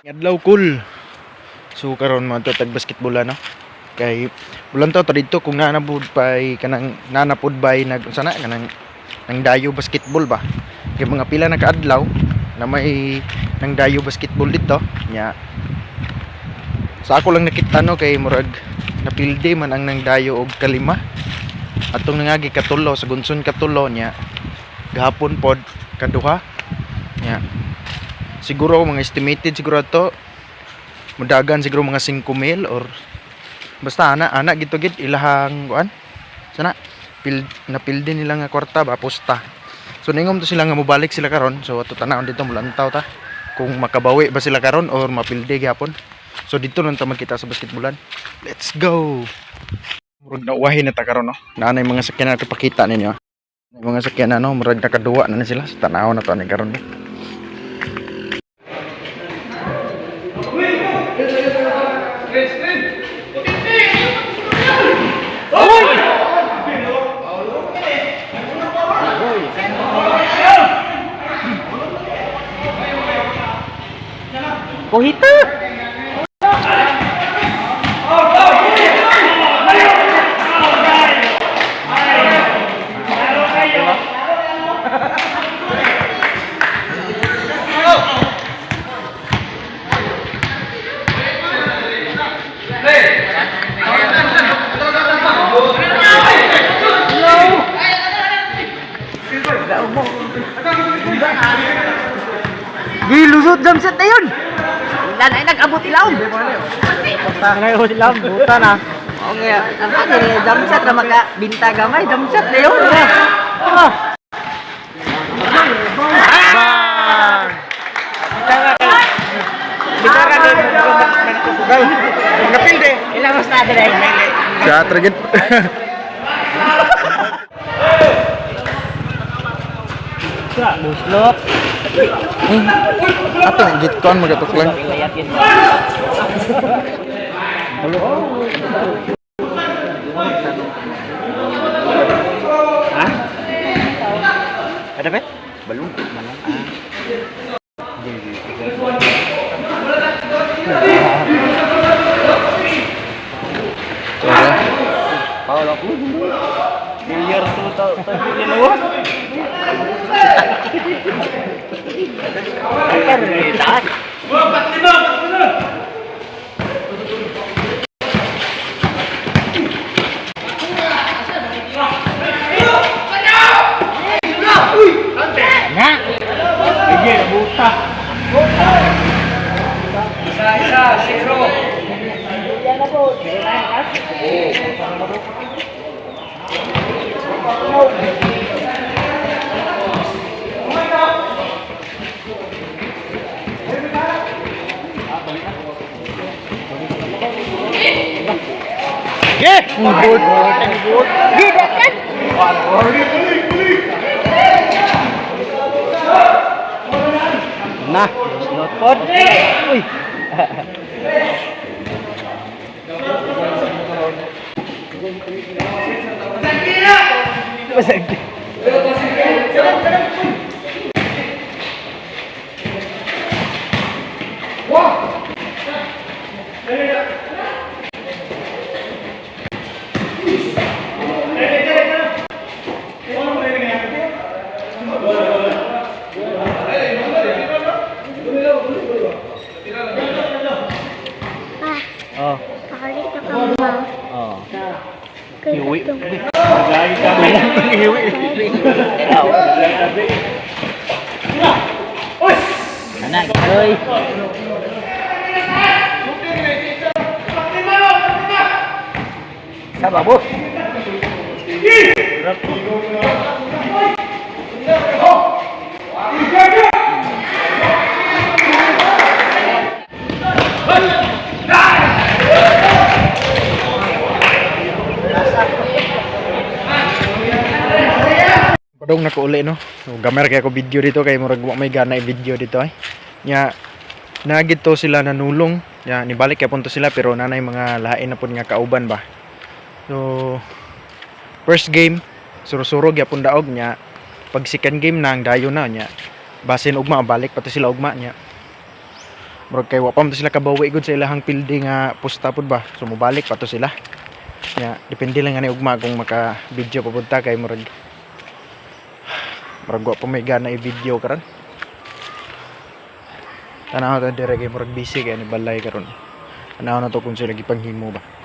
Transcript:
Adlaw cool. So karon mo to tag basketball no. Kay bulan to didto kung nanapud pay kanang nanapud bay nag unsa na kanang nang dayo basketball ba. Kay mga pila na kaadlaw na may nang dayo basketball dito nya. Sa ako lang nakita no, kay murag napildi man ang nang dayo og kalima. Atong nangagi katulo sa gunson, katulo nya. Gahapon pod kaduha. Nya. Siguro mga estimated siguro to mudagan siguro mga 5 mil or basta ana ana gito gid ilahang kuan sana pil napildi nila nga kwarta ba, posta. So ningom to sila nga mobalik sila karon. So ato tanawon dito, mulantaw ta kung makabawi ba sila karon or mapildi gyapon. So dito lang ta magkita sa basketballan. Let's go. Murag nauwahin na ta karon no. Naanay mga sakyanan nato, pakita ninyo. May mga sakyanan no, murag nakaduwa na ni sila. So tanaw na to ani karon no. Kohita! Gilusot jam set na yun! Ilan ay nag-abot ilawom. Nag-abot ilawom, buta na. Oo nga, ang ano ni jump shot ra maka binta gamay, jump shot na yun. Ah! Napildi. Ilang mas na dire. Sa tragid. Buslot. Ato ang gitcon magatok lang. Ha? Ada ba? Balungkot man lang. Sorry. Paolo ako. New Year 2021. Na. Sige, buta. Yeah! Good. Na, buslot pod. Uy. Basag. Ah, Oh. pakalit na ka ma. Oh. Kay Hiwi. katong Hiwi. Anak, oy. Sama, bos. Padong nako uli no. So gamay ra kay ako video dito kay murag wa may gana i-video dito ay. Nya nagito sila nanulong. Nya nibalik kay punto sila pero nanay mga lain na pud nga kauban ba. So first game suro-suro gyapon daog nya. Pag second game na ang dayo na nya. Basin ugma balik pati sila ugma nya. Murag kay wa pa man to sila kabawi gud sa ilahang pildi nga pusta pud ba. So mobalik pa to sila. Nya depende lang ani ugma kung maka video pa pud ta kay murag wa pa may gana i-video karon. Tanaw ta dire kay murag busy kay ni balay karon. Tanaw na to kung sila gipanghimo ba.